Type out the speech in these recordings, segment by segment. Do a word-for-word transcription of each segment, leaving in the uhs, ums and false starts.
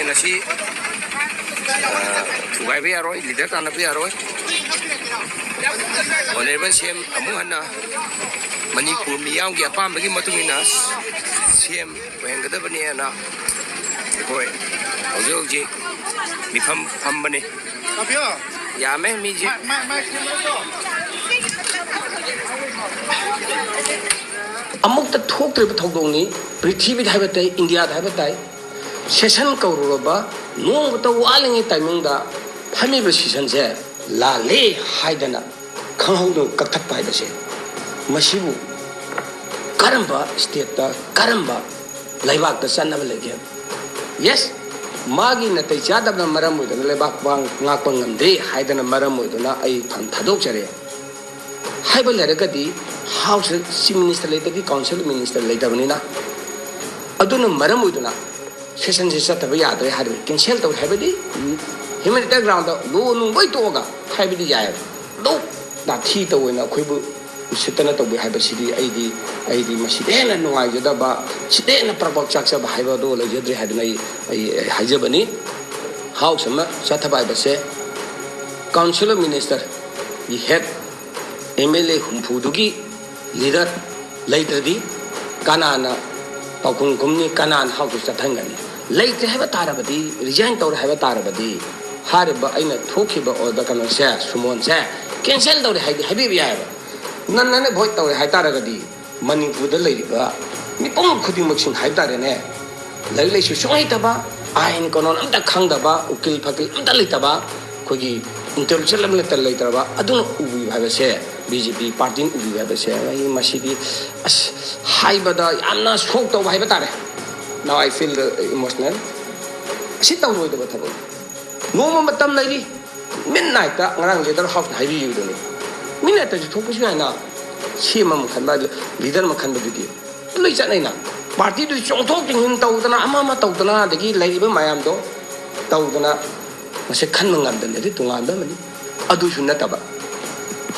ꯉꯁꯤ, ꯑ, ꯊꯨꯒꯥꯏꯕ ꯌꯥꯔꯣꯏ, ꯂꯤꯗꯔ ꯇꯥꯟꯅꯕ ꯌꯥꯔꯣꯏ꯫ ꯑꯣꯅꯔꯦꯕꯜ ꯁꯤ ꯑꯦꯝ ꯑꯃꯨꯛ ꯍꯟꯅ ꯃꯅꯤꯄꯨꯔ ꯃꯤꯌꯥꯝꯒꯤ ꯑꯄꯥꯝꯕꯒꯤ ꯃꯇꯨꯡ ꯏꯟꯅ ꯁꯤ ꯑꯦꯝ ꯑꯣꯏꯍꯟꯒꯗꯕꯅꯦꯅ ꯑꯩꯈꯣꯏ ꯍꯧꯖꯤꯛ ꯍꯧꯖꯤꯛ ꯃꯤꯐꯝ ꯐꯝꯕꯅꯤ꯫ ꯌꯥꯝꯃꯦ ꯃꯤꯁꯦ꯫ ꯑꯃꯨꯛꯇ ꯊꯣꯛꯇ꯭ꯔꯤꯕ ꯊꯧꯗꯣꯛꯅꯤ꯫ ꯄ꯭ꯔꯤꯊꯤꯕꯤꯗ ꯍꯥꯏꯕ ꯇꯥꯏ, ꯏꯟꯗꯤꯌꯥꯗ ꯍꯥꯏꯕ ꯇꯥꯏ, ꯁꯦꯁꯟ ꯀꯧꯔꯨꯔꯕ ꯅꯣꯡꯃꯇ ꯋꯥꯠꯂꯤꯉꯩ ꯇꯥꯏꯃꯤꯡꯗ ꯐꯝꯃꯤꯕ ꯁꯦꯁꯟꯁꯦ ꯂꯥꯜꯂꯦ ꯍꯥꯏꯗꯅ ꯈꯪꯍꯧꯗꯅ ꯀꯛꯊꯠꯄ ꯍꯥꯏꯕꯁꯦ, ꯃꯁꯤꯕꯨ ꯀꯔꯝꯕ ꯁ꯭ꯇꯦꯠꯇ, ꯀꯔꯝꯕ ꯂꯩꯕꯥꯛꯇ ꯆꯠꯅꯕ ꯂꯩꯒꯦ? ꯌꯦꯁ, ꯃꯥꯒꯤ ꯅꯥꯇꯩ ꯆꯥꯗꯕꯅ ꯃꯔꯝ ꯑꯣꯏꯗꯨꯅ ꯂꯩꯕꯥꯛ ꯉꯥꯛꯄ ꯉꯝꯗꯦ ꯍꯥꯏꯗꯅ ꯃꯔꯝ ꯑꯣꯏꯗꯨꯅ ꯑꯩ ꯊꯥꯗꯣꯛꯆꯔꯦ ꯍꯥꯏꯕ ꯂꯩꯔꯒꯗꯤ, ꯍꯥꯎꯁꯇ ꯆꯤꯐ ꯃꯤꯅꯤꯁꯇꯔ ꯂꯩꯇ꯭ꯔꯗꯤ ꯀꯥꯎꯟꯁꯤꯜ ꯃꯤꯅꯤꯁꯇꯔ ꯂꯩꯇꯕꯅꯤꯅ, ꯑꯗꯨꯅ ꯃꯔꯝ ꯑꯣꯏꯗꯨꯅ ꯁꯦꯁꯟꯁꯦ ꯆꯠꯇꯕ ꯌꯥꯗ꯭ꯔꯦ ꯍꯥꯏꯔꯒ ꯀꯦꯟꯁꯦꯜ ꯇꯧꯔꯦ ꯍꯥꯏꯕꯗꯤ, ꯍ꯭ꯌꯨꯃꯦꯅꯤꯇꯥꯔꯤꯌꯟ ꯒ꯭ꯔꯥꯎꯟꯗ ꯂꯣ ꯅꯨꯡ ꯂꯣꯏ ꯇꯣꯛꯑꯒ ꯍꯥꯏꯕꯗꯤ ꯌꯥꯏꯑꯕ꯫ ꯑꯗꯣ ꯅꯥꯊꯤ ꯇꯧꯑꯣꯏꯅ ꯑꯩꯈꯣꯏꯕꯨ ꯎꯁꯤꯠꯇꯅ ꯇꯧꯕꯤ ꯍꯥꯏꯕꯁꯤꯗꯤ ꯑꯩꯗꯤ, ꯑꯩꯗꯤ ꯃꯁꯤꯗ ꯍꯦꯟꯅ ꯅꯨꯡꯉꯥꯏꯖꯗꯕ, ꯁꯤꯗ ꯍꯦꯟꯅ ꯄ꯭ꯔꯛ ꯄ꯭ꯔꯛ ꯆꯥꯛꯆꯕ ꯍꯥꯏꯕꯗꯣ ꯂꯩꯖꯗ꯭ꯔꯦ ꯍꯥꯏꯗꯅ ꯑꯩ, ꯑꯩ, ꯑꯩ ꯍꯥꯏꯖꯕꯅꯤ꯫ ꯍꯥꯎꯁ ꯑꯃ ꯆꯠꯊꯕ ꯍꯥꯏꯕꯁꯦ ꯀꯥꯎꯟꯁꯤꯜ ꯑꯣꯐ ꯃꯤꯅꯤꯁꯇꯔꯒꯤ ꯍꯦꯠ ꯑꯦꯝ ꯑꯦꯜ ꯑꯦ ꯍꯨꯝꯐꯨꯗꯨꯒꯤ ꯂꯤꯗꯔ ꯂꯩꯇ꯭ꯔꯗꯤ ꯀꯅꯥꯅ ꯄꯥꯎꯈꯨꯝ ꯈꯨꯝꯅꯤ? ꯀꯅꯥꯅ ꯍꯥꯎꯁꯇ ꯆꯠꯍꯟꯒꯅꯤ? ꯂꯩꯇ꯭ꯔꯦ ꯍꯥꯏꯕ ꯇꯥꯔꯕꯗꯤ, ꯔꯤꯖꯥꯏꯟ ꯇꯧꯔꯦ ꯍꯥꯏꯕ ꯇꯥꯔꯕꯗꯤ, ꯍꯥꯏꯔꯤꯕ ꯑꯩꯅ ꯊꯣꯛꯈꯤꯕ ꯑꯣꯔꯗꯔ, ꯀꯩꯅꯣꯁꯦ, ꯁꯨꯃꯣꯟꯁꯦ ꯀꯦꯟꯁꯦꯜ ꯇꯧꯔꯦ ꯍꯥꯏꯗꯤ ꯍꯥꯏꯕꯤꯕ ꯌꯥꯏꯑꯕ꯫ ꯅꯟ ꯑꯦꯟ ꯚꯣꯏꯗ ꯇꯧꯔꯦ ꯍꯥꯏ ꯇꯥꯔꯒꯗꯤ ꯃꯅꯤꯄꯨꯔꯗ ꯂꯩꯔꯤꯕ ꯃꯤꯄꯨꯝ ꯈꯨꯗꯤꯡꯃꯛꯁꯤꯡ ꯍꯥꯏꯕ ꯇꯥꯔꯦꯅꯦ, ꯂꯥꯏꯔꯤꯛ ꯂꯥꯏꯁꯨ ꯁꯨꯡꯍꯩꯇꯕ, ꯑꯥꯏꯟ ꯀꯥꯅꯣꯟ ꯑꯝꯇ ꯈꯪꯗꯕ, ꯎꯀꯤꯜ ꯐꯀꯤꯜ ꯑꯝꯇ ꯂꯩꯇꯕ, ꯑꯩꯈꯣꯏꯒꯤ ꯏꯟꯇꯦꯂꯦꯛꯆꯨꯋꯦꯜ ꯑꯃꯠꯇ ꯂꯩꯇ꯭ꯔꯕ ꯑꯗꯨꯅ ꯎꯕꯤꯕ ꯍꯥꯏꯕꯁꯦ, ꯕꯤ ꯖꯦ ꯄꯤ ꯄꯥꯔꯇꯤꯅ ꯎꯕꯤꯕ ꯍꯥꯏꯕꯁꯦ, ꯑꯩ ꯃꯁꯤꯗꯤ ꯑꯁ ꯍꯥꯏꯕꯗ ꯌꯥꯝꯅ ꯁꯣꯛ ꯇꯧꯕ ꯍꯥꯏꯕ ꯇꯥꯔꯦ꯫ Now I feel emotional꯫ ꯑꯁꯤ ꯇꯧꯔꯣꯏꯗꯕ ꯊꯕꯛꯅꯤ꯫ ꯅꯣꯡꯃ ꯃꯇꯝ ꯂꯩꯔꯤ꯫ ꯃꯤꯠ ꯅꯥꯏꯠꯇ ꯉꯔꯥꯡ ꯂꯤꯗꯔ ꯍꯥꯎꯁꯅ ꯍꯥꯏꯕꯤꯈꯤꯕꯗꯨꯅꯤ꯫ ꯃꯤꯠ ꯅꯥꯏꯠꯇꯁꯨ ꯊꯣꯛꯄꯁꯨ ꯌꯥꯏꯅ, ꯁꯤ ꯑꯃ ꯈꯟꯕ, ꯂꯤꯗꯔ ꯑꯃ ꯈꯟꯕꯗꯨꯗꯤ ꯂꯣꯏ ꯆꯠꯅꯩꯅ꯫ ꯄꯥꯔꯇꯤꯗꯨ ꯆꯣꯡꯊꯣꯛ ꯆꯣꯡꯁꯤꯟ ꯇꯧꯗꯅ, ꯑꯃ ꯑꯃ ꯇꯧꯗꯅ, ꯑꯗꯒꯤ ꯂꯩꯔꯤꯕ ꯃꯌꯥꯝꯗꯣ ꯇꯧꯗꯅ, ꯃꯁꯤ ꯈꯟꯕ ꯉꯝꯗꯕꯅꯗꯤ ꯇꯣꯉꯥꯟꯕ ꯑꯃꯅꯤ꯫ ꯑꯗꯨꯁꯨ ꯅꯠꯇꯕ,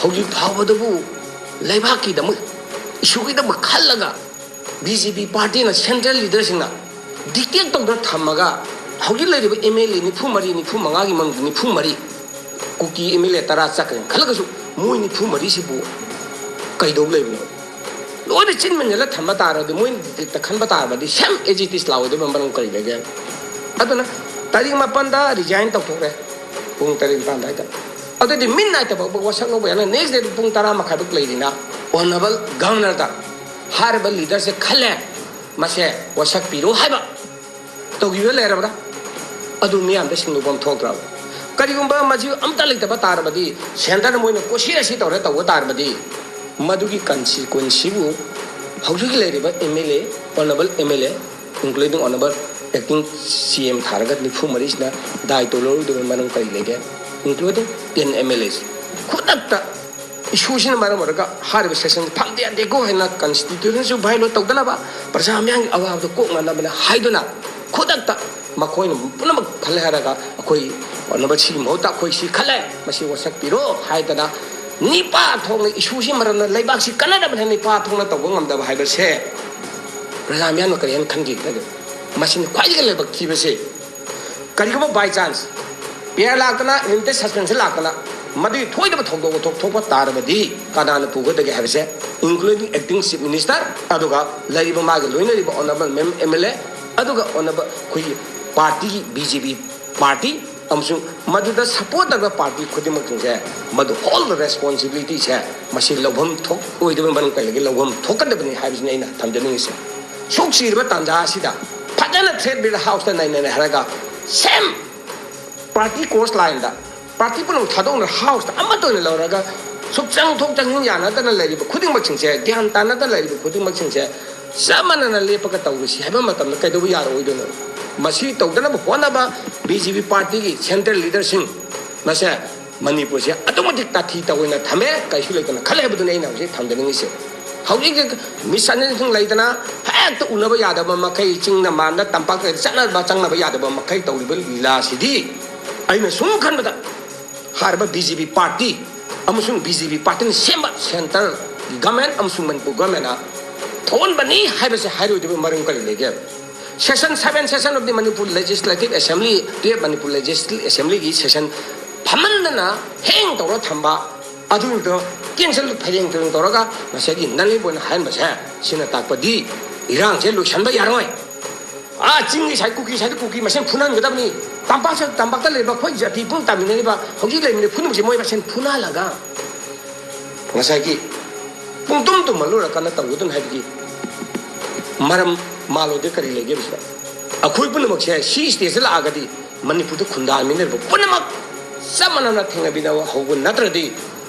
ꯍꯧꯖꯤꯛ ꯐꯥꯎꯕꯗꯕꯨ ꯂꯩꯕꯥꯛꯀꯤꯗꯃꯛ, ꯏꯁꯨꯒꯤꯗꯃꯛ ꯈꯜꯂꯒ ꯕꯤ ꯖꯦ ꯄꯤ ꯄꯥꯔꯇꯤꯅ, ꯁꯦꯟꯇ꯭ꯔꯦꯜ ꯂꯤꯗꯔꯁꯤꯡꯅ ꯗꯤꯛꯇꯦꯠ ꯇꯧꯗꯨꯅ ꯊꯝꯃꯒ ꯍꯧꯖꯤꯛ ꯂꯩꯔꯤꯕ ꯑꯦꯝ ꯑꯦꯜ ꯑꯦ ꯅꯤꯐꯨ ꯃꯔꯤ, ꯅꯤꯐꯨ ꯃꯉꯥꯒꯤ ꯃꯅꯨꯡꯗ ꯅꯤꯐꯨ ꯃꯔꯤ ꯀꯨꯀꯤ ꯑꯦꯝ ꯑꯦꯜ ꯑꯦ ꯇꯔꯥ ꯆꯠꯈ꯭ꯔꯦꯅ ꯈꯜꯂꯒꯁꯨ, ꯃꯣꯏ ꯅꯤꯐꯨ ꯃꯔꯤꯁꯤꯕꯨ ꯀꯩꯗꯧ ꯂꯩꯕꯅꯣ? ꯂꯣꯏꯅ ꯆꯤꯟ ꯃꯦꯟꯁꯤꯜꯂ ꯊꯝꯕ ꯇꯥꯔꯒꯗꯤ, ꯃꯣꯏꯅ ꯗꯤꯁꯇ꯭ꯔꯤꯛꯇ ꯈꯟꯕ ꯇꯥꯔꯒꯗꯤ, ꯁꯦꯝ ꯑꯦꯖꯤꯇꯤꯁ ꯂꯥꯛꯑꯣꯏꯗꯕ ꯃꯔꯝ ꯀꯔꯤ ꯂꯩꯒꯦ? ꯑꯗꯨꯅ ꯇꯥꯔꯤꯛ ꯃꯥꯄꯟꯗ ꯔꯤꯖꯥꯏꯟ ꯇꯧꯊꯣꯛꯈ꯭ꯔꯦ, ꯄꯨꯡ ꯇꯔꯦꯠ ꯅꯤꯄꯥꯟ ꯑꯗꯨꯋꯥꯏꯗ꯫ ꯑꯗꯨꯗꯤ ꯃꯤꯠ ꯅꯥꯏꯠꯇ ꯐꯥꯎꯕ ꯋꯥꯁꯛ ꯂꯧꯕ ꯌꯥꯅ, ꯅꯦꯛꯁ ꯗꯦꯗ ꯄꯨꯡ ꯇꯔꯥ ꯃꯈꯥꯏꯐꯥꯎ ꯂꯩꯔꯤꯅ, ꯑꯣꯅꯔꯦꯕꯜ ꯒꯚꯔꯅꯔꯗ ꯍꯥꯏꯔꯤꯕ ꯂꯤꯗꯔꯁꯦ ꯈꯜꯂꯦ, ꯃꯁꯦ ꯋꯥꯁꯛ ꯄꯤꯔꯣ ꯍꯥꯏꯕ ꯇꯧꯈꯤꯕ ꯂꯩꯔꯕ꯭ꯔꯥ? ꯑꯗꯨ ꯃꯤꯌꯥꯝꯗ ꯁꯤꯡꯅꯨꯐꯝ ꯊꯣꯛꯇ꯭ꯔꯕ? ꯀꯔꯤꯒꯨꯝꯕ ꯃꯁꯤ ꯑꯝꯇ ꯂꯩꯇꯕ ꯇꯥꯔꯕꯗꯤ, ꯁꯦꯟꯇꯔꯅ ꯃꯣꯏꯅ ꯀꯣꯁꯤ ꯑꯁꯤ ꯇꯧꯔꯦ ꯇꯧꯕ ꯇꯥꯔꯕꯗꯤ, ꯃꯗꯨꯒꯤ ꯀꯟꯁꯤꯀ꯭ꯋꯦꯟꯁꯤꯕꯨ ꯍꯧꯖꯤꯛ ꯂꯩꯔꯤꯕ M L A, honourable M L A, including honourable acting C M ꯊꯥꯔꯒ ꯅꯤꯐꯨ ꯃꯔꯤꯁꯤꯅ ꯗꯥꯏꯇꯣ ꯂꯧꯔꯣꯏꯗꯕ ꯃꯔꯝ ꯀꯔꯤ ꯂꯩꯒꯦ? Including ten M L As. ꯈꯨꯗꯛꯇ ꯏꯁꯨꯁꯤꯅ ꯃꯔꯝ ꯑꯣꯏꯔꯒ ꯍꯥꯏꯔꯤꯕ ꯁꯦꯁꯟꯁꯤ ꯐꯪꯗ ꯌꯥꯗꯦꯀꯣ ꯍꯥꯏꯅ, ꯀꯟꯁꯇꯤꯇ꯭ꯌꯨꯁꯟꯁꯨ ꯚꯥꯏꯑꯣꯂꯦꯠ ꯇꯧꯗꯅꯕ, ꯄ꯭ꯔꯖꯥ ꯃꯤꯌꯥꯝꯒꯤ ꯑꯋꯥꯕꯗꯣ ꯀꯣꯛꯅꯅꯕꯅ ꯍꯥꯏꯗꯨꯅ, ꯈꯨꯗꯛꯇ ꯃꯈꯣꯏꯅ ꯄꯨꯝꯅꯃꯛ ꯈꯜꯂꯦ ꯍꯥꯏꯔꯒ, ꯑꯩꯈꯣꯏ ꯑꯣꯅꯔꯦꯕꯜ ꯁꯤꯒꯤ ꯃꯍꯨꯠꯇ ꯑꯩꯈꯣꯏ ꯁꯤ ꯈꯜꯂꯦ, ꯃꯁꯤ ꯋꯥꯁꯛꯄꯤꯔꯣ ꯍꯥꯏꯗꯅ ꯅꯤꯄꯥ ꯊꯣꯛꯅ ꯏꯁꯨꯁꯤ ꯃꯔꯝꯅ ꯂꯩꯕꯥꯛꯁꯤ ꯀꯟꯅꯗꯕꯅ ꯅꯤꯄꯥ ꯊꯣꯛꯅ ꯇꯧꯕ ꯉꯝꯗꯕ ꯍꯥꯏꯕꯁꯦ ꯄ꯭ꯔꯖꯥ ꯃꯤꯌꯥꯝꯅ ꯀꯔꯤ ꯍꯥꯏꯅ ꯈꯟꯈꯤꯒꯗꯒꯦ? ꯃꯁꯤꯅ ꯈ꯭ꯋꯥꯏꯗꯒꯤ ꯂꯥꯏꯕꯛ ꯊꯤꯕꯁꯦ꯫ ꯀꯔꯤꯒꯨꯝꯕ ꯕꯥꯏ ꯆꯥꯟꯁ ꯄꯤ ꯑꯥꯔ ꯂꯥꯛꯇꯅ, ꯏꯝꯄꯤꯆ ꯁꯁꯄꯦꯟꯁꯟ ꯂꯥꯛꯇꯅ, ꯃꯗꯨꯒꯤ ꯊꯣꯏꯗꯕ ꯊꯧꯗꯣꯛ ꯋꯥꯊꯣꯛ ꯊꯣꯛꯄ ꯇꯥꯔꯕꯗꯤ ꯀꯅꯥꯅ ꯄꯨꯒꯗꯒꯦ ꯍꯥꯏꯕꯁꯦ, ꯏꯟꯀ꯭ꯂꯨꯗꯤꯡ ꯑꯦꯛꯇꯤꯡ ꯆꯤꯐ ꯃꯤꯅꯤꯁꯇꯔ, ꯑꯗꯨꯒ ꯂꯩꯔꯤꯕ ꯃꯥꯒꯤ ꯂꯣꯏꯅꯔꯤꯕ ꯑꯣꯅꯔꯦꯕꯜ ꯃꯦꯝ ꯑꯦꯝ ꯑꯦꯜ ꯑꯦ, ꯑꯗꯨꯒ ꯑꯣꯅꯔꯦꯕꯜ ꯑꯩꯈꯣꯏꯒꯤ ꯄꯥꯔꯇꯤꯒꯤ, ꯕꯤ ꯖꯦ ꯄꯤ ꯄꯥꯔꯇꯤ ꯑꯃꯁꯨꯡ ꯃꯗꯨꯗ ꯁꯄꯣꯔꯠ ꯇꯧꯕ ꯄꯥꯔꯇꯤ ꯈꯨꯗꯤꯡꯃꯛꯁꯤꯡꯁꯦ, ꯃꯗꯨ ꯍꯣꯜ ꯔꯦꯁꯄꯣꯟꯁꯤꯕꯤꯂꯤꯇꯤꯁꯦ ꯃꯁꯤ ꯂꯧꯐꯝ ꯊꯣꯛ ꯑꯣꯏꯗꯕ ꯃꯔꯝ ꯀꯩꯗꯒꯤ ꯂꯧꯐꯝ ꯊꯣꯛꯀꯗꯕꯅꯤ ꯍꯥꯏꯕꯁꯤꯅꯤ ꯑꯩꯅ ꯊꯝꯖꯅꯤꯡꯉꯤꯁꯦ꯫ ꯁꯨꯛ ꯆꯤꯔꯕ ꯇꯥꯟꯖꯥ ꯑꯁꯤꯗ ꯐꯖꯅ ꯊ꯭ꯔꯦꯠ ꯕꯤꯜ ꯍꯥꯎꯁꯇ ꯅꯩꯅꯔꯦ ꯍꯥꯏꯔꯒ, ꯁꯦꯝ ꯄꯥꯔꯇꯤ ꯀꯣꯔꯁ ꯂꯥꯏꯟꯗ ꯄꯥꯔꯇꯤ ꯄꯨꯝꯅꯃꯛ ꯊꯥꯗꯣꯛꯅ ꯍꯥꯎꯁꯇ ꯑꯃꯠꯇ ꯑꯣꯏꯅ ꯂꯧꯔꯒ, ꯁꯨꯛꯆꯪ ꯊꯣꯛ ꯆꯪꯁꯤꯟ ꯌꯥꯅꯗꯅ ꯂꯩꯔꯤꯕ ꯈꯨꯗꯤꯡꯃꯛꯁꯤꯡꯁꯦ, ꯒ꯭ꯌꯥꯟ ꯇꯥꯅꯗꯅ ꯂꯩꯔꯤꯕ ꯈꯨꯗꯤꯡꯃꯛꯁꯤꯡꯁꯦ ꯆꯞ ꯃꯥꯟꯅꯅ ꯂꯦꯞꯄꯒ ꯇꯧꯔꯨꯁꯤ ꯍꯥꯏꯕ ꯃꯇꯝꯗ ꯀꯩꯗꯧꯕ ꯌꯥꯔꯣꯏꯗꯣꯏꯅꯣ? ꯃꯁꯤ ꯇꯧꯗꯅꯕ ꯍꯣꯠꯅꯕ ꯕꯤ ꯖꯦ ꯄꯤ ꯄꯥꯔꯇꯤꯒꯤ ꯁꯦꯟꯇ꯭ꯔꯦꯜ ꯂꯤꯗꯔꯁꯤꯡ ꯃꯁꯦ ꯃꯅꯤꯄꯨꯔꯁꯦ ꯑꯗꯨꯛ ꯃꯇꯤꯛ ꯇꯥꯊꯤ ꯇꯧꯑꯣꯏꯅ ꯊꯝꯃꯦ, ꯀꯩꯁꯨ ꯂꯩꯇꯅ ꯈꯜꯂꯦ ꯍꯥꯏꯕꯗꯨꯅꯤ ꯑꯩꯅ ꯍꯧꯖꯤꯛ ꯊꯝꯖꯅꯤꯡꯉꯤꯁꯦ꯫ ꯍꯧꯖꯤꯛ ꯃꯤꯁꯑꯟꯗꯔꯁ꯭ꯇꯦꯟꯗꯤꯡ ꯂꯩꯗꯅ ꯍꯦꯛꯇ ꯎꯅꯕ ꯌꯥꯗꯕ ꯃꯈꯩ, ꯆꯤꯡꯗ ꯃꯥꯟꯗ ꯇꯝꯄꯥꯛꯇ ꯆꯠꯅꯕ ꯆꯪꯅꯕ ꯌꯥꯗꯕ ꯃꯈꯩ ꯇꯧꯔꯤꯕ ꯂꯤꯂꯥꯁꯤꯗꯤ ꯑꯩꯅ ꯁꯨꯝ ꯈꯟꯕꯗ ꯍꯥꯏꯔꯤꯕ ꯕꯤ ꯖꯦ ꯄꯤ ꯄꯥꯔꯇꯤ ꯑꯃꯁꯨꯡ ꯕꯤ ꯖꯦ ꯄꯤ ꯄꯥꯔꯇꯤꯅ ꯁꯦꯝꯕ ꯁꯦꯟꯇꯔꯒꯤ ꯒꯃꯦꯟ ꯑꯃꯁꯨꯡ ꯃꯅꯤꯄꯨꯔ ꯒꯃꯦꯟꯅ ꯊꯣꯛꯍꯟꯕꯅꯤ ꯍꯥꯏꯕꯁꯦ ꯍꯥꯏꯔꯣꯏꯗꯕ ꯃꯔꯝ ꯀꯔꯤ ꯂꯩꯒꯦ? Session seven session of the Manipur Legislative Assembly, twelve Manipur Legislative Assemblyꯒꯤ session ꯐꯝꯃꯟꯗꯅ ꯍꯦꯡ ꯇꯧꯔ ꯊꯝꯕ, ꯑꯗꯨꯗꯣ cancel ꯐꯩꯔꯦꯡ ꯇꯨꯔꯦꯡ ꯇꯧꯔꯒ ꯉꯁꯥꯏꯒꯤ ꯅꯟ ꯂꯤꯐ ꯑꯣꯏꯅ ꯍꯥꯏꯍꯟꯕꯁꯦ, ꯁꯤꯅ ꯇꯥꯛꯄꯗꯤ ꯏꯔꯥꯡꯁꯦ ꯂꯣꯏꯁꯟꯕ ꯌꯥꯔꯣꯏ꯫ ꯑꯥ, ꯆꯤꯡꯒꯤ ꯁꯥꯏ ꯀꯨꯀꯤ ꯁꯥꯏꯗ ꯀꯨꯀꯤ ꯃꯁꯦꯟ ꯐꯨꯅꯍꯟꯒꯗꯕꯅꯤ꯫ ꯇꯝꯄꯥꯛꯁꯤꯗ, ꯇꯝꯄꯥꯛꯇ ꯂꯩꯕ ꯑꯩꯈꯣꯏ ꯖꯥꯇꯤ ꯄꯨꯝ ꯇꯥꯃꯤꯟꯅꯔꯤꯕ ꯍꯧꯖꯤꯛ ꯂꯩꯃꯤꯟꯅ ꯄꯨꯝꯅꯃꯛꯁꯦ ꯃꯣꯏ ꯃꯁꯦꯟ ꯐꯨꯅꯍꯜꯂꯒ ꯉꯁꯥꯏꯒꯤ ꯄꯨꯡꯇꯨꯝ ꯇꯨꯝꯍꯜꯂꯨꯔꯀꯥꯟꯗ ꯇꯧꯒꯗꯕꯅꯤ ꯍꯥꯏꯕꯒꯤ ꯃꯔꯝ ꯃꯥꯂꯣꯝꯗ ꯀꯔꯤ ꯂꯩꯒꯦ ꯍꯥꯏꯕꯁꯤꯗ, ꯑꯩꯈꯣꯏ ꯄꯨꯝꯅꯃꯛꯁꯦ ꯁꯤ stage ꯂꯥꯛꯑꯒꯗꯤ ꯃꯅꯤꯄꯨꯔꯗ ꯈꯨꯟꯗꯥꯃꯤꯟꯅꯔꯤꯕ ꯄꯨꯝꯅꯃꯛ ꯆꯞ ꯃꯥꯟꯅꯅ ꯊꯦꯡꯅꯕꯤꯅꯕ ꯍꯧꯕ ꯅꯠꯇ꯭ꯔꯗꯤ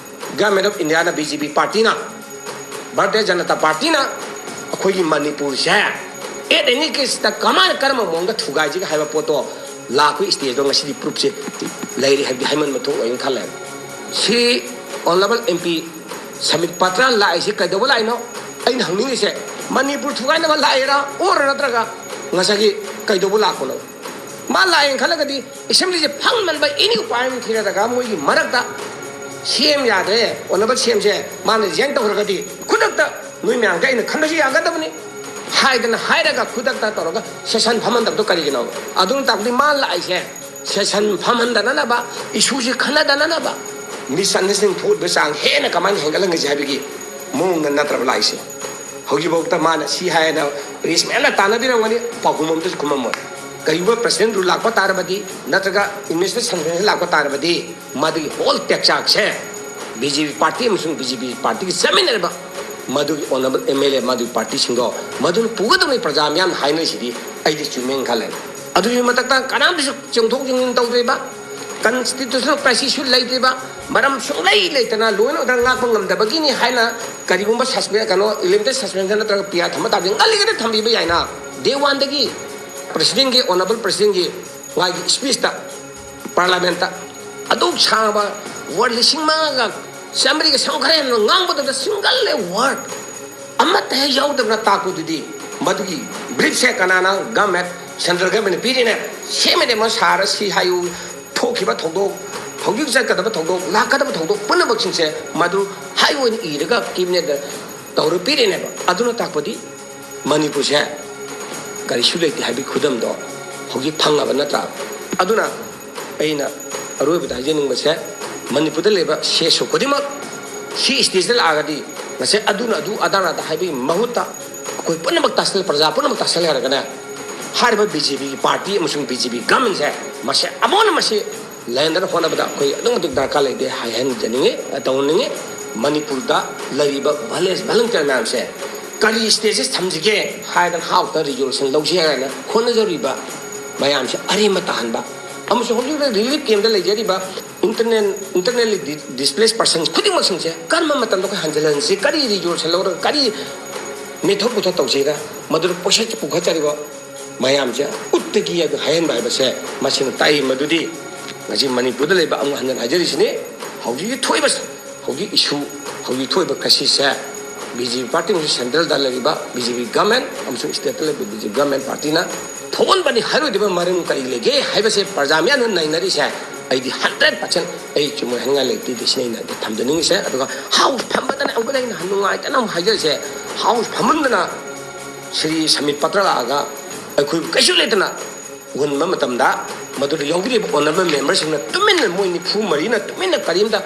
Government of Indiaꯅ, BJP partyꯅ, Bharatiya Janata ꯄꯥꯔꯇꯤꯅ ꯑꯩꯈꯣꯏꯒꯤ ꯃꯅꯤꯄꯨꯔꯁꯦ at any caseꯇ ꯀꯃꯥꯏꯅ, ꯀꯔꯝꯕ ꯃꯑꯣꯡꯗ ꯊꯨꯒꯥꯏꯁꯤꯒꯦ ꯍꯥꯏꯕ ꯄꯣꯠꯇꯣ ꯂꯥꯛꯄꯒꯤ stageꯗꯣ ꯉꯁꯤꯗꯤ proofꯁꯦ ꯂꯩꯔꯦ ꯍꯥꯏꯕꯗꯤ ꯍꯥꯏꯃꯟꯕ ꯊꯣꯛꯑꯣꯏꯅ ꯈꯜꯂꯦ꯫ ꯁꯤ Honourable MP ꯁꯃꯤꯠ ꯄꯇ꯭ꯔ ꯂꯥꯛꯏꯁꯤ ꯀꯩꯗꯧꯕ ꯂꯥꯛꯏꯅꯣ? ꯑꯩꯅ ꯍꯪꯅꯤꯡꯉꯤꯁꯦ, ꯃꯅꯤꯄꯨꯔ ꯊꯨꯒꯥꯏꯅꯕ ꯂꯥꯛꯏꯔꯥ, or ꯅꯠꯇ꯭ꯔꯒ ꯉꯁꯥꯏꯒꯤ ꯀꯩꯗꯧꯕ ꯂꯥꯛꯄꯅꯣ? ꯃꯥ ꯂꯥꯛꯑꯦꯅ ꯈꯜꯂꯒꯗꯤ assemblyꯁꯦ ꯐꯪꯃꯟꯕ any ꯎꯄꯥꯏ ꯑꯃ ꯊꯤꯔꯗꯒ ꯃꯣꯏꯒꯤ ꯃꯔꯛꯇ CM ꯌꯥꯗ꯭ꯔꯦ, Honourable CMꯁꯦ ꯃꯥꯅ resign ꯇꯧꯈ꯭ꯔꯒꯗꯤ ꯈꯨꯗꯛꯇ ꯅꯣꯏ ꯃꯌꯥꯝꯒ ꯑꯩꯅ ꯈꯟꯕꯁꯨ ꯌꯥꯒꯗꯕꯅꯤ ꯍꯥꯏꯗꯅ ꯍꯥꯏꯔꯒ ꯈꯨꯗꯛꯇ ꯇꯧꯔꯒ session ꯐꯝꯍꯟꯗꯕꯗꯣ ꯀꯔꯤꯒꯤꯅꯣ? ꯑꯗꯨꯅ ꯇꯥꯛꯄꯗꯤ ꯃꯥ ꯂꯥꯛꯏꯁꯦ session ꯐꯝꯍꯟꯗꯅꯅꯕ, issueꯁꯦ ꯈꯟꯅꯗꯅꯅꯕ, misunderstanding ꯊꯣꯛꯂꯤꯕ ꯆꯥꯡ ꯍꯦꯟꯅ ꯀꯃꯥꯏꯅ ꯍꯦꯟꯒꯠꯍꯟꯒꯁꯤ ꯍꯥꯏꯕꯒꯤ ꯃꯑꯣꯡꯗ ꯅꯠꯇ꯭ꯔꯕ ꯂꯥꯛꯏꯁꯦ? ꯍꯧꯖꯤꯛꯐꯥꯎꯗ ꯃꯥꯅ ꯁꯤ ꯍꯥꯏꯅ raise ꯃꯌꯥꯝꯅ ꯇꯥꯟꯅꯕꯤꯔꯝꯒꯅꯤ, ꯄꯥꯎꯈꯨꯝ ꯑꯝꯇꯁꯨ ꯈꯨꯝꯃꯝꯃꯣꯏ꯫ ꯀꯔꯤꯒꯨꯝꯕ president rule ꯂꯥꯛꯄ ꯇꯥꯔꯕꯗꯤ, ꯅꯠꯇ꯭ꯔꯒ administration suspension ꯂꯥꯛꯄ ꯇꯥꯔꯕꯗꯤ, ꯃꯗꯨꯒꯤ whole ꯇꯦꯛꯆꯥꯛꯁꯦ BJP party ꯑꯃꯁꯨꯡ BJP partyꯒ ꯆꯠꯃꯤꯟꯅꯔꯤꯕ ꯃꯗꯨꯒꯤ Honourable MLA, ꯃꯗꯨꯒꯤ partyꯁꯤꯡꯗꯣ ꯃꯗꯨꯅ ꯄꯨꯒꯗꯕꯅꯤ꯫ ꯄ꯭ꯔꯖꯥ ꯃꯤꯌꯥꯝꯅ ꯍꯥꯏꯅꯔꯤꯁꯤꯗꯤ ꯑꯩꯗꯤ ꯆꯨꯝꯃꯦꯅ ꯈꯜꯂꯦ꯫ ꯑꯗꯨꯒꯤ ꯃꯊꯛꯇ ꯀꯅꯥꯝꯇꯁꯨ ꯆꯦꯟꯊꯣꯛ ꯆꯦꯟꯁꯤꯟ ꯇꯧꯗ꯭ꯔꯤꯕ, constitutional crisisꯁꯨ ꯂꯩꯇ꯭ꯔꯤꯕ, ꯃꯔꯝ ꯁꯨꯡꯂꯩ ꯂꯩꯇꯅ law and order ꯉꯥꯛꯄ ꯉꯝꯗꯕꯒꯤꯅꯤ ꯍꯥꯏꯅ ꯀꯔꯤꯒꯨꯝꯕ suspension, ꯀꯩꯅꯣ, ꯏꯂꯤꯃꯤꯅꯦꯇꯦꯗ suspension ꯅꯠꯇ꯭ꯔꯒ PR ꯊꯝꯕ ꯇꯥꯔꯗꯤ ꯉꯜꯂꯤꯉꯩꯗ ꯊꯝꯕꯤꯕ ꯌꯥꯏꯅ, day oneꯗꯒꯤ presidentꯀꯤ, Honourable presidentꯀꯤ ꯃꯥꯒꯤ speechꯇ parliamentꯇ ꯑꯗꯨꯛ ꯁꯥꯡꯕ word ꯂꯤꯁꯤꯡ ꯃꯉꯥꯒ ꯆꯥꯃꯔꯤꯒ ꯁꯝ ꯈꯔ ꯍꯦꯟꯅ ꯉꯥꯡꯕꯗꯨꯗ single a word ꯑꯃꯠꯇ ꯍꯦꯛ ꯌꯥꯎꯗꯕꯅ ꯇꯥꯛꯄꯗꯨꯗꯤ ꯃꯗꯨꯒꯤ briefꯁꯦ ꯀꯅꯥꯅ, government, central governmentꯅ ꯄꯤꯔꯤꯅꯦ, ꯁꯦꯝꯃꯤꯅꯦ, ꯃꯣꯏ ꯁꯥꯔ ꯁꯤ ꯍꯥꯏꯌꯨ, ꯊꯣꯛꯈꯤꯕ ꯊꯧꯗꯣꯛ, ꯍꯧꯖꯤꯛ ꯆꯠꯀꯗꯕ ꯊꯧꯗꯣꯛ, ꯂꯥꯛꯀꯗꯕ ꯊꯧꯗꯣꯛ ꯄꯨꯝꯅꯃꯛꯁꯤꯡꯁꯦ ꯃꯗꯨ ꯍꯥꯏ ꯑꯣꯏꯅ ꯏꯔꯒ cabinetꯇ ꯇꯧꯔ ꯄꯤꯔꯤꯅꯦꯕ꯫ ꯑꯗꯨꯅ ꯇꯥꯛꯄꯗꯤ ꯃꯅꯤꯄꯨꯔꯁꯦ ꯀꯔꯤꯁꯨ ꯂꯩꯇꯦ ꯍꯥꯏꯕꯒꯤ ꯈꯨꯗꯝꯗꯣ ꯍꯧꯖꯤꯛ ꯐꯪꯉꯕ ꯅꯠꯇ꯭ꯔꯥ? ꯑꯗꯨꯅ ꯑꯩꯅ ꯑꯔꯣꯏꯕꯗ ꯍꯥꯏꯖꯅꯤꯡꯕꯁꯦ, ꯃꯅꯤꯄꯨꯔꯗ ꯂꯩꯕ ꯁꯤ ꯑꯦꯁ ꯑꯣ ꯈꯨꯗꯤꯡꯃꯛ ꯁꯤ ꯁ꯭ꯇꯦꯖꯇ ꯂꯥꯛꯑꯒꯗꯤ ꯉꯁꯥꯏ ꯑꯗꯨꯅ ꯑꯗꯨ ꯑꯗꯥꯅ ꯑꯗ ꯍꯥꯏꯕꯒꯤ ꯃꯍꯨꯠꯇ ꯑꯩꯈꯣꯏ ꯄꯨꯝꯅꯃꯛ ꯇꯥꯁꯜ, ꯄ꯭ꯔꯖꯥ ꯄꯨꯝꯅꯃꯛ ꯇꯥꯁꯜ ꯍꯥꯏꯔꯒꯅꯦ, ꯍꯥꯏꯔꯤꯕ ꯕꯤ ꯖꯦ ꯄꯤꯒꯤ ꯄꯥꯔꯇꯤ ꯑꯃꯁꯨꯡ ꯕꯤ ꯖꯦ ꯄꯤ ꯒꯃꯦꯟꯁꯦ ꯃꯁꯦ ꯑꯃꯨꯛ ꯍꯟꯅ ꯃꯁꯤ ꯂꯩꯍꯟꯗꯅ ꯍꯣꯠꯅꯕꯗ ꯑꯩꯈꯣꯏ ꯑꯗꯨꯛꯀꯤ ꯃꯇꯤꯛ ꯗꯔꯀꯥꯔ ꯂꯩꯇꯦ ꯍꯥꯏꯍꯟꯖꯅꯤꯡꯉꯤ, ꯇꯧꯍꯟꯅꯤꯡꯉꯤ꯫ ꯃꯅꯤꯄꯨꯔꯗ ꯂꯩꯔꯤꯕ ꯚꯥꯏꯂꯦꯟꯁ ꯚꯣꯂꯨꯟꯇꯤꯌꯔ ꯃꯌꯥꯝꯁꯦ ꯀꯔꯤ ꯁ꯭ꯇꯦꯖꯇ ꯊꯝꯁꯤꯒꯦ ꯍꯥꯏꯗꯅ ꯍꯥꯎꯁꯇ ꯔꯤꯖꯣꯂꯨꯁꯟ ꯂꯧꯁꯤ ꯍꯥꯏꯅ ꯍꯣꯠꯅꯖꯔꯤꯕ ꯃꯌꯥꯝꯁꯦ ꯑꯔꯦꯝꯕ ꯇꯥꯍꯟꯕ, ꯑꯃꯁꯨꯡ ꯍꯧꯖꯤꯛ ꯍꯧꯖꯤꯛ ꯔꯤꯂꯤꯐ ꯀꯦꯝꯞꯇ ꯂꯩꯖꯔꯤꯕ ꯏꯟꯇꯔꯅꯦꯜ, ꯏꯟꯇꯔꯅꯦꯜꯂꯤ ꯗꯤ-, ꯗꯤꯁꯄ꯭ꯂꯦꯁ ꯄꯔꯁꯟꯁ ꯈꯨꯗꯤꯡꯃꯛꯁꯤꯡꯁꯦ ꯀꯔꯝꯕ ꯃꯇꯝꯗ ꯑꯩꯈꯣꯏ ꯍꯟꯖꯤꯜꯍꯟꯁꯤ, ꯀꯔꯤ ꯔꯤꯖꯣꯂꯨꯁꯟ ꯂꯧꯔꯒ ꯀꯔꯤ ꯃꯦꯊꯣꯠ ꯄꯨꯊꯣꯛ ꯇꯧꯁꯤꯔ, ꯃꯗꯨꯗ ꯄꯣꯠꯁꯛ ꯄꯨꯈꯠꯆꯔꯤꯕ ꯃꯌꯥꯝꯁꯦ ꯎꯠꯇꯒꯤ ꯍꯥꯏꯍꯟꯕ ꯍꯥꯏꯕꯁꯦ ꯃꯁꯤꯅ ꯇꯥꯛꯏ ꯃꯗꯨꯗꯤ ꯉꯁꯤ ꯃꯅꯤꯄꯨꯔꯗ ꯂꯩꯕ, ꯑꯃꯨꯛ ꯍꯟꯅ ꯍꯥꯏꯖꯔꯤꯁꯤꯅꯤ, ꯍꯧꯖꯤꯛꯀꯤ ꯊꯣꯛꯏꯕ, ꯍꯧꯖꯤꯛ ꯏꯁꯨ, ꯍꯧꯖꯤꯛ ꯊꯣꯛꯏꯕ ꯀ꯭ꯔꯥꯏꯁꯤꯁꯁꯦ ꯕꯤ ꯖꯦ ꯄꯤ ꯄꯥꯔꯇꯤ ꯑꯃꯁꯨꯡ ꯁꯦꯟꯇ꯭ꯔꯦꯜꯗ ꯂꯩꯔꯤꯕ ꯕꯤ ꯖꯦ ꯄꯤ ꯒꯃꯦꯟ ꯑꯃꯁꯨꯡ ꯁ꯭ꯇꯦꯠꯇ ꯂꯩꯕ ꯕꯤ ꯖꯦ ꯄꯤ ꯒꯃꯦꯟ ꯄꯥꯔꯇꯤꯅ ꯊꯣꯛꯍꯟꯕꯅꯤ ꯍꯥꯏꯔꯣꯏꯗꯕ ꯃꯔꯝ ꯀꯔꯤ ꯂꯩꯒꯦ ꯍꯥꯏꯕꯁꯦ ꯄ꯭ꯔꯖꯥ ꯃꯤꯌꯥꯝꯅ ꯅꯩꯅꯔꯤꯁꯦ ꯑꯩꯗꯤ ꯍꯟꯗ꯭ꯔꯦꯠ ꯄꯥꯔꯁꯦꯟ ꯑꯩ ꯆꯨꯝꯃꯣꯏ ꯍꯥꯏꯅꯤꯡꯉꯥꯏ ꯂꯩꯇꯦ꯫ ꯁꯤꯅ ꯑꯩꯅ ꯊꯝꯖꯅꯤꯡꯉꯤꯁꯦ꯫ ꯑꯗꯨꯒ ꯍꯥꯎꯁ ꯐꯝꯕꯗꯅ ꯑꯃꯨꯛꯀ ꯑꯩꯅ ꯅꯨꯡꯉꯥꯏꯇꯅ ꯑꯃꯨꯛ ꯍꯥꯏꯖꯔꯤꯁꯦ, ꯍꯥꯎꯁ ꯐꯝꯃꯟꯗꯅ ꯁ꯭ꯔꯤ ꯁꯃꯤꯠ ꯄꯇ꯭ꯔ ꯂꯥꯛꯑꯒ ꯑꯩꯈꯣꯏ ꯀꯩꯁꯨ ꯂꯩꯇꯅ ꯎꯍꯟꯕ ꯃꯇꯝꯗ ꯃꯗꯨꯗ ꯌꯥꯎꯕꯤꯔꯤꯕ ꯑꯣꯅꯔꯦꯕꯜ ꯃꯦꯝꯕꯔꯁꯤꯡꯅ ꯇꯨꯃꯤꯟꯅ, ꯃꯣꯏ ꯅꯤꯐꯨ ꯃꯔꯤꯅ ꯇꯨꯃꯤꯟꯅ ꯀꯔꯤꯝꯇ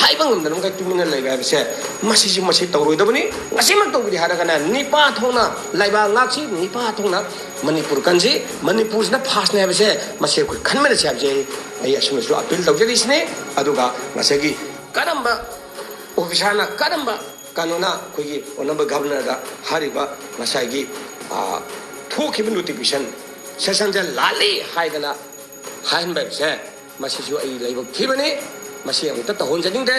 ꯍꯥꯏꯕ ꯉꯝꯗꯅ ꯃꯈꯩ ꯇꯨꯃꯤꯟꯅ ꯂꯩꯕ ꯍꯥꯏꯕꯁꯦ ꯃꯁꯤꯁꯨ ꯃꯁꯤ ꯇꯧꯔꯣꯏꯗꯕꯅꯤ꯫ ꯉꯁꯤꯃꯛ ꯇꯧꯕꯤꯔꯦ ꯍꯥꯏꯔꯒꯅ ꯅꯤꯄꯥ ꯊꯣꯛꯅ ꯂꯩꯕꯥꯛ ꯉꯥꯛꯁꯤ, ꯅꯤꯄꯥ ꯊꯣꯛꯅ ꯃꯅꯤꯄꯨꯔ ꯀꯟꯁꯤ, ꯃꯅꯤꯄꯨꯔꯁꯤꯅ ꯐꯥꯔꯁꯅꯦ ꯍꯥꯏꯕꯁꯦ ꯃꯁꯤ ꯑꯩꯈꯣꯏ ꯈꯟꯃꯤꯟꯅꯁꯤ ꯍꯥꯏꯕꯁꯦ ꯑꯩ ꯑꯁꯨꯝꯅꯁꯨ ꯑꯄꯤꯜ ꯇꯧꯖꯔꯤꯁꯤꯅꯤ꯫ ꯑꯗꯨꯒ ꯉꯁꯥꯏꯒꯤ ꯀꯔꯝꯕ ꯑꯣꯐꯤꯁꯥꯔꯅ ꯀꯔꯝꯕ ꯀꯩꯅꯣꯅ ꯑꯩꯈꯣꯏꯒꯤ ꯑꯣꯅꯔꯦꯕꯜ ꯒꯚꯔꯅꯔꯗ ꯍꯥꯏꯔꯤꯕ ꯉꯁꯥꯏꯒꯤ, ꯑ, ꯊꯣꯛꯈꯤꯕ ꯅꯣꯇꯤꯐꯤꯀꯦꯁꯟ ꯁꯦꯁꯟꯁꯦ ꯂꯥꯜꯂꯤ ꯍꯥꯏꯗꯅ ꯍꯥꯏꯍꯟꯕ ꯍꯥꯏꯕꯁꯦ ꯃꯁꯤꯁꯨ ꯑꯩ ꯂꯥꯏꯕꯛ ꯊꯤꯕꯅꯤ꯫ ꯃꯁꯤ ꯑꯃꯨꯛꯇ ꯇꯧꯍꯟꯖꯅꯤꯡꯗꯦ꯫